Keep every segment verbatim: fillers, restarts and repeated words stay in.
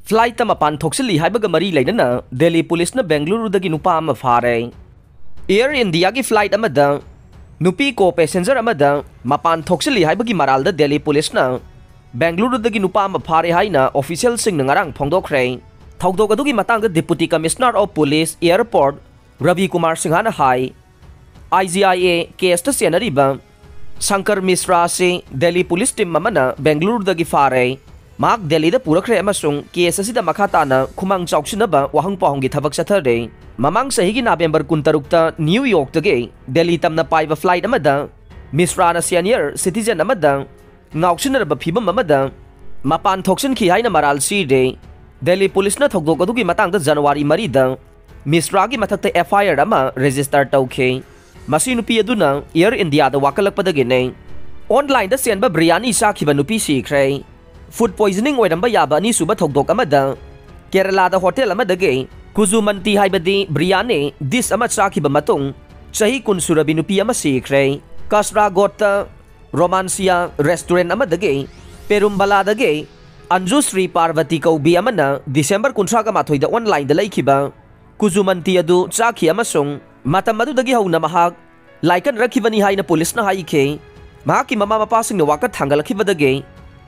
Flightꯇ ꯃꯄꯥꯟ ꯊꯣꯛꯆꯤꯜꯂꯤ ꯍꯥꯏꯕꯒ ꯃꯔꯤ ꯂꯩꯅꯅ ꯗꯦꯜꯂꯤ ꯄꯨꯂꯤꯁꯅ ꯕꯦꯡꯒꯂꯨꯔꯨꯗꯒꯤ ꯅꯨꯄꯥ ꯑꯃ ꯐꯥꯔꯦ꯫ Air Indiaꯒꯤ flight ꯑꯃꯗ ꯅꯨꯄꯤ co-passenger ꯑꯃꯗ ꯃꯄꯥꯟ ꯊꯣꯛꯆꯤꯜꯂꯤ ꯍꯥꯏꯕꯒꯤ ꯃꯔꯥꯜꯗ ꯗꯦꯜꯂꯤ ꯄꯨꯂꯤꯁꯅ ꯕꯦꯡꯒꯂꯨꯔꯨꯗꯒꯤ ꯅꯨꯄꯥ ꯑꯃ ꯐꯥꯔꯦ ꯍꯥꯏꯅ officialꯁꯤꯡꯅ ꯉꯔꯥꯡ ꯐꯣꯡꯗꯣꯛꯈ꯭ꯔꯦ꯫ ꯊꯧꯗꯣꯛ ꯑꯗꯨꯒꯤ ꯃꯇꯥꯡꯗ Deputy Commissioner of Police Airport Ravi Kumar ꯁꯤꯡꯍꯅ ꯍꯥꯏ, IGIA caseꯇ ꯆꯦꯟꯅꯔꯤꯕ ꯁꯪꯀꯔ ꯃꯤꯁ꯭ꯔꯥ ꯑꯁꯤ ꯗꯦꯜꯂꯤ ꯄꯨꯂꯤꯁ team ꯑꯃꯅ ꯕꯦꯡꯒꯂꯨꯔꯨꯗꯒꯤ ꯐꯥꯔꯦ꯫ ꯃꯍꯥꯛ ꯗꯦꯜꯂꯤꯗ ꯄꯨꯔꯛꯈ꯭ꯔꯦ ꯑꯃꯁꯨꯡ case ꯑꯁꯤꯗ ꯃꯈꯥ ꯇꯥꯅ ꯈꯨꯃꯥꯡ ꯆꯥꯎꯁꯤꯟꯅꯕ ꯋꯥꯍꯪ ꯄꯥꯎꯍꯪꯒꯤ ꯊꯕꯛ ꯆꯠꯊꯔꯦ꯫ ꯃꯃꯥꯡ ꯆꯍꯤꯒꯤ November ꯀꯨꯟꯇꯔꯨꯛꯇ New Yorkꯇꯒꯤ ꯗꯦꯜꯂꯤ ꯇꯝꯅ ꯄꯥꯏꯕ flight ꯑꯃꯗ ꯃꯤꯁ꯭ꯔꯥꯅ senior citizen ꯑꯃꯗ ꯉꯥꯎꯁꯤꯟꯅꯔꯕ ꯐꯤꯕꯝ ꯑꯃꯗ ꯃꯄꯥꯟ ꯊꯣꯛꯆꯤꯟꯈꯤ ꯍꯥꯏꯅ ꯃꯔꯥꯜ ꯁꯤꯔꯦ꯫ ꯗꯦꯜꯂꯤ ꯄꯨꯂꯤꯁꯅ ꯊꯧꯗꯣꯛ ꯑꯗꯨꯒꯤ ꯃꯇꯥꯡꯗ January ꯃꯔꯤꯗ ꯃꯤꯁ꯭ꯔꯥꯒꯤ ꯃꯊꯛꯇ FIR ꯑꯃ register ꯇꯧꯈꯤ꯫ ꯃꯁꯤ ꯅꯨꯄꯤ ꯑꯗꯨꯅ Air Indiaꯗ ꯋꯥꯀꯠꯂꯛꯄꯗꯒꯤꯅꯤ꯫ Onlineꯗ ꯆꯦꯟꯕ ꯕ꯭ꯔꯤꯌꯥꯅꯤ ꯆꯥꯈꯤꯕ ꯅꯨꯄꯤ ꯁꯤꯈ꯭ꯔꯦ꯫ Food poisoning ꯑꯣꯏꯔꯝꯕ ꯌꯥꯕ ꯑꯅꯤꯁꯨꯕ ꯊꯧꯗꯣꯛ ꯑꯃꯗ ꯀꯦꯔꯂꯥꯗ ꯍꯣꯇꯦꯜ ꯑꯃꯗꯒꯤ ꯀꯨꯖꯨꯃꯟꯇꯤ ꯍꯥꯏꯕꯗꯤ ꯕ꯭ꯔꯤꯌꯥꯅꯤ dish ꯑꯃ ꯆꯥꯈꯤꯕ ꯃꯇꯨꯡ ꯆꯍꯤ ꯀꯨꯟ ꯁꯨꯔꯕꯤ ꯅꯨꯄꯤ ꯑꯃ ꯁꯤꯈ꯭ꯔꯦ꯫ ꯀꯥꯁꯔꯥꯒꯣꯠꯇ ꯔꯣꯃꯥꯟꯁꯤꯌꯥ restaurant ꯑꯃꯗꯒꯤ ꯄꯦꯔꯨꯝꯕꯂꯥꯗꯒꯤ ꯑꯟꯖꯨ ꯁ꯭ꯔꯤ ꯄꯥꯔꯕꯇꯤ ꯀꯧꯕꯤ ꯑꯃꯅ December ꯀꯨꯟꯊ꯭ꯔꯥꯒ ꯃꯥꯊꯣꯏꯗ onlineꯗ ꯂꯩꯈꯤꯕ ꯀꯨꯖꯨꯃꯟꯇꯤ ꯑꯗꯨ ꯆꯥꯈꯤ ꯑꯃꯁꯨꯡ ꯃꯇꯝ ꯑꯗꯨꯗꯒꯤ ꯍꯧꯅ ꯃꯍꯥꯛ ꯂꯥꯏꯀꯠꯅꯔꯛꯈꯤꯕꯅꯤ ꯍꯥꯏꯅ ꯄꯨꯂꯤꯁꯅ ꯍꯥꯏꯈꯤ꯫ ꯃꯍꯥꯛꯀꯤ ꯃꯃꯥ ꯃꯄꯥꯁꯤꯡꯅ ꯋꯥꯀꯠ ꯊꯥꯡꯒꯠꯂꯛꯈꯤꯕꯗꯒꯤ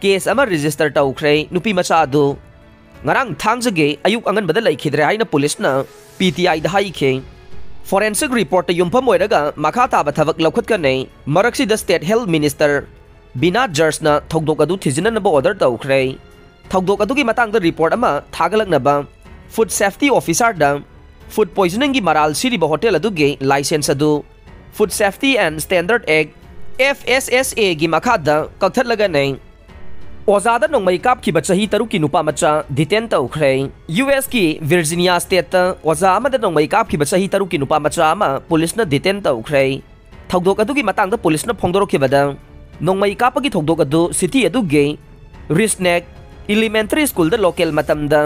case ꯑꯃ register ꯇꯧꯈ꯭ꯔꯦ꯫ ꯅꯨꯄꯤ ꯃꯆꯥ ꯑꯗꯨ ꯉꯔꯥꯡ ꯊꯥꯡꯖꯒꯤ ꯑꯌꯨꯛ ꯑꯉꯟꯕꯗ ꯂꯩꯈꯤꯗ꯭ꯔꯦ ꯍꯥꯏꯅ ꯄꯨꯂꯤꯁꯅ PTIꯗ ꯍꯥꯏꯈꯤ꯫ Forensic reportꯇ ꯌꯨꯝꯐꯝ ꯑꯣꯏꯔꯒ ꯃꯈꯥ ꯇꯥꯕ ꯊꯕꯛ ꯂꯧꯈꯠꯀꯅꯤ꯫ ꯃꯔꯛꯁꯤꯗ State Health Minister ꯕꯤꯅꯥ ꯖꯔꯖꯅ ꯊꯧꯗꯣꯛ ꯑꯗꯨ ꯊꯤꯖꯤꯟꯅꯅꯕ order ꯇꯧꯈ꯭ꯔꯦ꯫ ꯊꯧꯗꯣꯛ ꯑꯗꯨꯒꯤ ꯃꯇꯥꯡꯗ report ꯑꯃ ꯊꯥꯒꯠꯂꯛꯅꯕ food safety officerꯗ food poisoningꯒꯤ ꯃꯔꯥꯜ ꯁꯤꯔꯤꯕ ꯍꯣꯇꯦꯜ ꯑꯗꯨꯒꯤ license ꯑꯗꯨ Food Safety and Standard Act, FSSAꯒꯤ ꯃꯈꯥꯗ ꯀꯛꯊꯠꯂꯒꯅꯤ꯫ ꯑꯣꯖꯥꯗ ꯅꯣꯡꯃꯩ ꯀꯥꯞꯈꯤꯕ ꯆꯍꯤ ꯇꯔꯨꯛꯀꯤ ꯅꯨꯄꯥ ꯃꯆꯥ detain ꯇꯧꯈ꯭ꯔꯦ꯫ USꯀꯤ Virginia stateꯇ ꯑꯣꯖꯥ ꯑꯃꯗ ꯅꯣꯡꯃꯩ ꯀꯥꯞꯈꯤꯕ ꯆꯍꯤ ꯇꯔꯨꯛꯀꯤ ꯅꯨꯄꯥ ꯃꯆꯥ ꯑꯃ ꯄꯨꯂꯤꯁꯅ detain ꯇꯧꯈ꯭ꯔꯦ꯫ ꯊꯧꯗꯣꯛ ꯑꯗꯨꯒꯤ ꯃꯇꯥꯡꯗ ꯄꯨꯂꯤꯁꯅ ꯐꯣꯡꯗꯣꯔꯛꯈꯤꯕꯗ, ꯅꯣꯡꯃꯩ ꯀꯥꯞꯄꯒꯤ ꯊꯧꯗꯣꯛ ꯑꯗꯨ city ꯑꯗꯨꯒꯤ Resnack Elementary Schoolꯗ local ꯃꯇꯝꯗ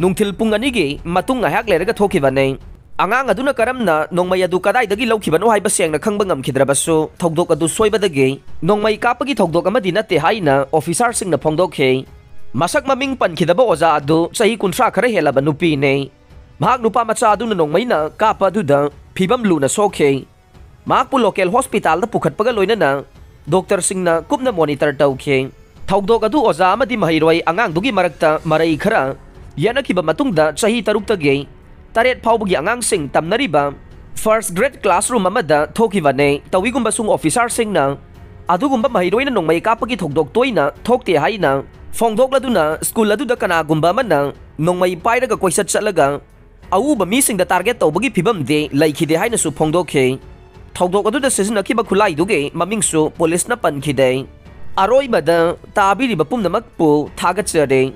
ꯅꯨꯡꯊꯤꯜ ꯄꯨꯡ ꯑꯅꯤꯒꯤ ꯃꯇꯨꯡ ꯉꯥꯏꯍꯥꯛ ꯂꯩꯔꯒ ꯊꯣꯛꯈꯤꯕꯅꯤ꯫ ꯑꯉꯥꯡ ꯑꯗꯨꯅ ꯀꯔꯝꯅ ꯅꯣꯡꯃꯩ ꯑꯗꯨ ꯀꯗꯥꯏꯗꯒꯤ ꯂꯧꯈꯤꯕꯅꯣ ꯍꯥꯏꯕ ꯁꯦꯡꯅ ꯈꯪꯕ ꯉꯝꯈꯤꯗ꯭ꯔꯕꯁꯨ, ꯊꯧꯗꯣꯛ ꯑꯗꯨ ꯁꯣꯏꯕꯗꯒꯤ ꯅꯣꯡꯃꯩ ꯀꯥꯞꯄꯒꯤ ꯊꯧꯗꯣꯛ ꯑꯃꯗꯤ ꯅꯠꯇꯦ ꯍꯥꯏꯅ officerꯁꯤꯡꯅ ꯐꯣꯡꯗꯣꯛꯈꯤ꯫ ꯃꯁꯛ ꯃꯃꯤꯡ ꯄꯟꯈꯤꯗꯕ ꯑꯣꯖꯥ ꯑꯗꯨ ꯆꯍꯤ ꯀꯨꯟꯊ꯭ꯔꯥ ꯈꯔ ꯍꯦꯜꯂꯕ ꯅꯨꯄꯤꯅꯤ꯫ ꯃꯍꯥꯛ ꯅꯨꯄꯥ ꯃꯆꯥ ꯑꯗꯨꯅ ꯅꯣꯡꯃꯩꯅ ꯀꯥꯞꯄ ꯑꯗꯨꯗ ꯐꯤꯕꯝ ꯂꯨꯅ ꯁꯣꯛꯈꯤ꯫ ꯃꯍꯥꯛꯄꯨ ꯂꯣꯀꯦꯜ ꯍꯣꯁꯄꯤꯇꯥꯜꯗ ꯄꯨꯈꯠꯄꯒ ꯂꯣꯏꯅꯅ ꯗꯣꯛꯇꯔꯁꯤꯡꯅ ꯀꯨꯞꯅ ꯃꯣꯅꯤꯇꯔ ꯇꯧꯈꯤ꯫ ꯊꯧꯗꯣꯛ ꯑꯗꯨ ꯑꯣꯖꯥ ꯑꯃꯗꯤ ꯃꯍꯩꯔꯣꯏ ꯑꯉꯥꯡꯗꯨꯒꯤ ꯃꯔꯛꯇ ꯃꯔꯩ ꯈꯔ ꯌꯦꯠꯅꯈꯤꯕ ꯃꯇꯨꯡꯗ ꯆꯍꯤ ꯇꯔꯨꯛꯇꯒꯤ ꯇꯔꯦꯠ ꯐꯥꯎꯕꯒꯤ ꯑꯉꯥꯡꯁꯤꯡ ꯇꯝꯅꯔꯤꯕ ꯐꯥꯔꯁ ꯒ꯭ꯔꯦꯗ ꯀ꯭ꯂꯥꯁꯔꯨꯝ ꯑꯃꯗ ꯊꯣꯛꯈꯤꯕꯅꯦ꯫ ꯇꯧꯏꯒꯨꯝꯕꯁꯨꯡ ꯑꯣꯐꯤꯁꯥꯔꯁꯤꯡꯅ ꯑꯗꯨꯒꯨꯝꯕ ꯃꯍꯩꯔꯣꯏꯅ ꯅꯣꯡꯃꯩ ꯀꯥꯞꯄꯒꯤ ꯊꯧꯗꯣꯛ ꯇꯣꯏꯅ ꯊꯣꯛꯇꯦ ꯍꯥꯏꯅ ꯐꯣꯡꯗꯣꯛꯂꯗꯨꯅ ꯁ꯭ꯀꯨꯜ ꯑꯗꯨꯗ ꯀꯅꯥꯒꯨꯝꯕ ꯑꯃꯅ ꯅꯣꯡꯃꯩ ꯄꯥꯏꯔꯒ ꯀꯣꯏꯆꯠ ꯆꯠꯂꯒ ꯑꯎꯕ ꯃꯤꯁꯤꯡꯗ ꯇꯥꯔꯒꯦꯠ ꯇꯧꯕꯒꯤ ꯐꯤꯕꯝꯗꯤ ꯂꯩꯈꯤꯗꯦ ꯍꯥꯏꯅꯁꯨ ꯐꯣꯡꯗꯣꯛꯈꯤ꯫ ꯊꯧꯗꯣꯛ ꯑꯗꯨꯗ ꯁꯤꯖꯤꯟꯅꯈꯤꯕ ꯈꯨꯠꯂꯥꯏꯗꯨꯒꯤ ꯃꯃꯤꯡꯁꯨ ꯄꯨꯂꯤꯁꯅ ꯄꯟꯈꯤꯗꯦ꯫ ꯑꯔꯣꯏꯕꯗ ꯇꯥꯕꯤꯔꯤꯕ ꯄꯨꯝꯅꯃꯛꯄꯨ ꯊꯥꯒꯠꯆꯔꯤ꯫